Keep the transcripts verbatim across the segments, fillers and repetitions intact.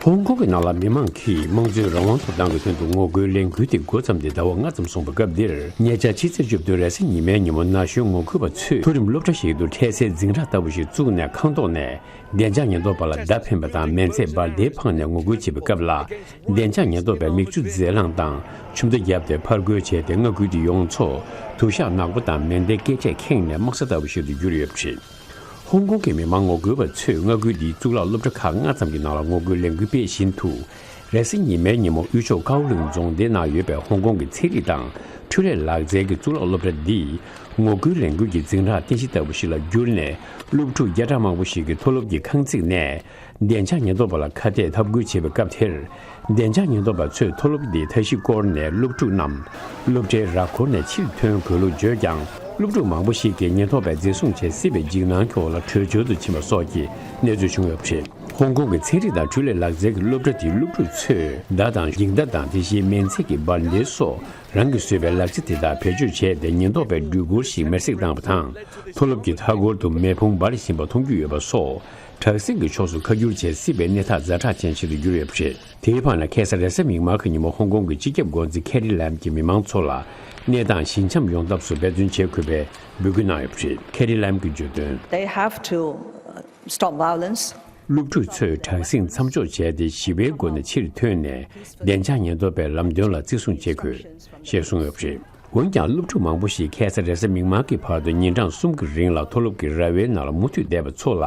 ཧོང་ཀོང་གི་ནང་ལ་མི་མང་གིས་དམངས་གཙོའི་རང་དབང་ཐོབ་ཐང་གི་དོན་དུ་ངོ་རྒོལ་ལས་འགུལ་དེ་འགོ་བརྩམས་ཏེ་ཟླ་བ་ལྔ་ཙམ་སོང་བའི་སྐབས་འདིར། ཉེ་ཆར་ཕྱི་ཚེས་བཅུ་བདུན་རེས་གཟའ་ཉི་མའི་ཉིན་མོ་ན་གཞོན་ངོ་རྒོལ་བ་ཚོས་མཐོ་རིམ་སློབ་གྲྭ་ཞིག་ཏུ་འཕྲལ་སེལ་འཛིང་རགས་ལྟ་བུ་ཞིག་བཙུགས་ནས་ཁང་ཐོག་ནས་བདེ་འཇགས་ཉེན་རྟོག་པ་ལ་མདའ་འཕེན་པ་དང་མེ་མཚོན་འབར་མདེལ་འཕངས་ནས་ངོ་རྒོལ་བྱེད་པའི་སྐབས་ལ། བདེ་འཇགས་ཉེན་རྟོག་པས་མིག་ཆུ་རྫས་ལངས་དང་ཆུ་མདའ་བརྒྱབ་སྟེ་ཕར་རྒོལ་བྱས་ཏེ། མངའ་ཁུལ་དེའི་ཡོངས་རྫོགས་དུ་ཞག་ནག་པོ་དང་མེ་མདའི་སྐད་སྒྲས་ཁེངས་ནས་དམག་ས་ལྟ་བུ་ཞིག་ཏུ་གྱུར་ཡོད་པ་རེད། ཧོང་ཀོང་གི་མི་མང་ངོ་རྒོལ་བ་ཚོས་མངའ་ཁུལ་འདིའི་གཙུག་ལག་སློབ་གྲྭ་ཁག་ལྔ་ཙམ་གྱི་ནང་ལ་ངོ་རྒོལ་ལས་འགུལ་སྤེལ་བཞིན་དུ། རེས་གཟའ་ཉི་མའི་ཉིན་མོ་དབུས་ཕྱོགས་ཀའོ་ལུང་རྫོང་སྡེའི་ནང་ཡོད་པའི་ཧོང་ཀོང་གི་ཚན་རིག་དང་འཕྲུལ་ལས་ལག་རྩལ་གྱི་གཙུག་ལག་སློབ་གྲྭ་འདིས་ངོ་རྒོལ་ལས་འགུལ་གྱི་འཛིང་རགས་རྟེན་གཞི་ལྟ་བུ་ཞིག་ལ་གྱུར་ནས། སློབ་ཕྲུག་བརྒྱ་ཕྲག་མང་པོ་ཞིག་གིས་མཐོ་སློབ་ཀྱི་ཁང་བརྩེགས་ནས། བདེ་འཇགས་ཉེན་རྟོག་པ་ལ་ཁ་གཏད་འཐབ་རྒོལ་བྱེད་པའི་སྐབས་དེར། བདེ་འཇགས་ཉེན་རྟོག་པ་ཚོས་མཐོ་སློབ་དེའི་མཐའ་བཞི་བསྐོར་ནས་སློབ་ཕྲུག་རྣམས་སློབ་གྲྭའི་ར་སྐོར་ནས་ཕྱིར་ཐོན་དགོས་ལུགས་བརྗོད་ཀྱང་། སློབ་ཕྲུག་མང་པོ་ཞིག་གིས་ཉེན་རྟོག་པས་འཛིན་བཟུང་བྱེད་སྲིད་པའི་འཇིགས་སྣང་སྐྱེ་བ་ལ་བྲོས་བྱོལ་དུ་ཕྱིན་པ་སོགས་ཀྱི་གནས་ཚུལ་བྱུང་ཡོད་པ་རེད། ཧོང་ཀོང་གི་ཚན་རིག་དང་འཕྲུལ་ལས་ལག་རྩལ་གྱི་སློབ་གྲྭ་དེའི་སློབ་ཕྲུག་ཚོས་མདའ་དང་འགྱིག་མདའ་དང་དེ་བཞིན་མེ་མཚོན་གྱི་འབར་མདེལ་སོགས་རང་གིས་བཟོས་པའི་ལག་ཆ་དེ་དག་བེད་སྤྱོད་བྱས་ཏེ། ཉེན་རྟོག་པའི་སྒྲིག་བཀོད་ཞིག་མེར་སྲེག་བཏང་བ་དང་། མཐོ་སློབ་ཀྱི་མཐའ་འཁོར་དུ་མེ་ཕུང་འབར་བཞིན་པ་མཐོང་རྒྱུ་ཡོད་པ་སོགས། དྲག་ཟིང་གི་ཕྱོགས་སུ་ཁ་བསྒྱུར་བྱེད་སྲིད་པའི་གནས་སྟངས་ཛ་དྲག་ཅན་ཞིག་ཏུ་གྱུར་ཡོད་པ་རེད། དེའི་བར་ན། ཁ་སང་རེས་གཟའ་མིག་དམར་གྱི་ཉིན་མོ་ཧོང་ཀོང་གི་སྤྱི་ཁྱབ་འགོ་འཛིན་ཁེ་རི་ལམ་གྱིས་མི་མང་ཚོ་ལ་གནས་སྟངས་ཞི་འཇམ་ཡོང་ཐབས་སུ་འབད་བརྩོན་བྱེད་དགོས་པའི་འབོད་སྐུལ་གནང་ཡོད་པ་རེད། ཁེ་རི་ལམ་གྱིས་བརྗོད་དོན། They have to, uh, stop violence. སློབ་ཕྲུག་ཚོས་དྲག་ཟིང་མཚམས་འཇོག་བྱས་ཏེ། ཞི་བའི་སྒོ་ནས་ཕྱིར་ཐོན་ནས། བདེ་འཇགས་ཉེན་རྟོག་པའི་ལམ་སྟོན་ལ་བརྩི་སྲུང་བྱེད་དགོས། ཞེས་གསུངས་ཡོད་པ་རེད། འོན་ཀྱང་། སློབ་ཕྲུག་མང་པོ་ཞིག་ཁ་སང་རེས་གཟའ་མིག་དམར་གྱི་བར་དུ་ཉིན་གྲངས་གསུམ་གྱི་རིང་ལ་མཐོ་སློབ་ཀྱི་ར་བའི་ནང་ལ་མུ་མཐུད་བསྡད་པ་ཚོ་ལ་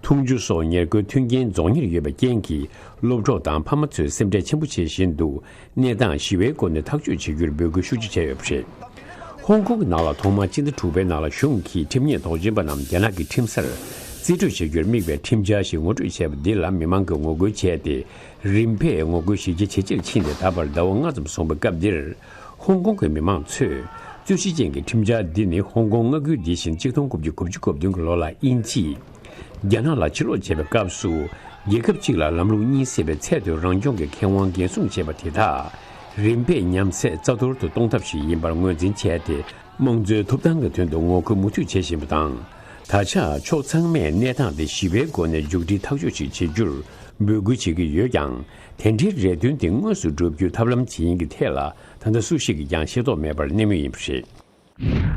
འཐུང་ཆུ་སོགས་ཉེར་མཁོའི་མཐུན་རྐྱེན་རྫོགས་ཉེར་ཡོད་པའི་རྐྱེན་གྱིས། སློབ་གྲོགས་དང་ཕ་མ་ཚོས་སེམས་ཁྲལ་ཆེན་པོ་བྱེད་བཞིན་འདུག་གནས་སྟངས་ཞི་བའི་སྒོ་ནས་ཐག་གཅོད་བྱེད་རྒྱུར་འབོད་སྐུལ་ཤུགས་ཆེ་བྱས་ཡོད་པ་རེད། ཧོང་ཀོང་གི་ནང་ལ་ཐོག་མར་སྤྱི་ཟླ་དྲུག་པའི་ནང་ལ་གཞུང་གིས་ཁྲིམས་ཉེས་དོགས་ཟོན་པ་རྣམས་རྒྱ་ནག་གི་ཁྲིམས་སར་རྩིས་སྤྲོད་བྱ་རྒྱུར་དམིགས་པའི་ཁྲིམས་འཆར་ཞིག་ངོ་སྤྲོད་བྱས་པ་འདི་ལ་མི་མང་གིས་ངོ་རྒོལ་བྱས་ཏེ། རིམ་པས་ངོ་རྒོལ་གཞི་རྒྱ་ཇེ་ཆེར་ཕྱིན་ཏེ། ད་བར་ཟླ་བ་ལྔ་ཙམ་སོང་བའི་སྐབས་འདིར། ཧོང་ཀོང་གི་མི་མང་ཚོས་རྩོད་གཞི་ཅན་གྱི་ཁྲིམས་འཆར་འདི་ནི་ཧོང་ཀོང་མངའ་ཁུལ་འདི་བཞིན་ཆིག་སྟོང་དགུ་བརྒྱ་དགུ་བཅུ་གོ་བདུན་གྱི་ལོ་ལ་དབྱིན་ཇིས་རྒྱ་ནག་ལ་ཕྱིར་སློག་བྱེད་པའི་སྐབས་སུ། རྒྱལ་ཁབ་གཅིག་ལ་ལམ་ལུགས་གཉིས་ཟེར་བའི་ཚད་མཐོའི་རང་སྐྱོང་གི་ཁེ་དབང་འགན་སྲུང་བྱས་པ་དེ་དག་རིམ་པས་ཉམས་ཚད་རྩ་གཏོར་དུ་གཏོང་ཐབས་ཤིག་ཡིན་པར་ངོས་འཛིན་བྱས་ཏེ། དམངས་གཙོའི་ཐོབ་ཐང་གི་དོན་དུ་ངོ་རྒོལ་མུ་མཐུད་བྱེད་བཞིན་པ་དང་། ད་ཆ་ཕྱོགས་ཚང་མས་གནས་སྟངས་དེ་ཞི་བའི་སྒོ་ནས་མཇུག་སྒྲིལ་ཐག་གཅོད་ཅིག་བྱེད་རྒྱུར་འབོད་སྐུལ་བྱེད་ཀྱི་ཡོད་ཀྱང་། དེ་འདྲའི་རེ་འདུན་དེ་དངོས་སུ་འགྲུབ་རྒྱུའི་ཐབས་ལམ་ཇི་ཡིན་གྱི་ཐད་ལ། ད་ལྟ་སུ་ཞིག་གིས་ཀྱང་ཤེས་རྟོགས་མེད་པར་གནས་མུས་ཡིན་པ་རེད།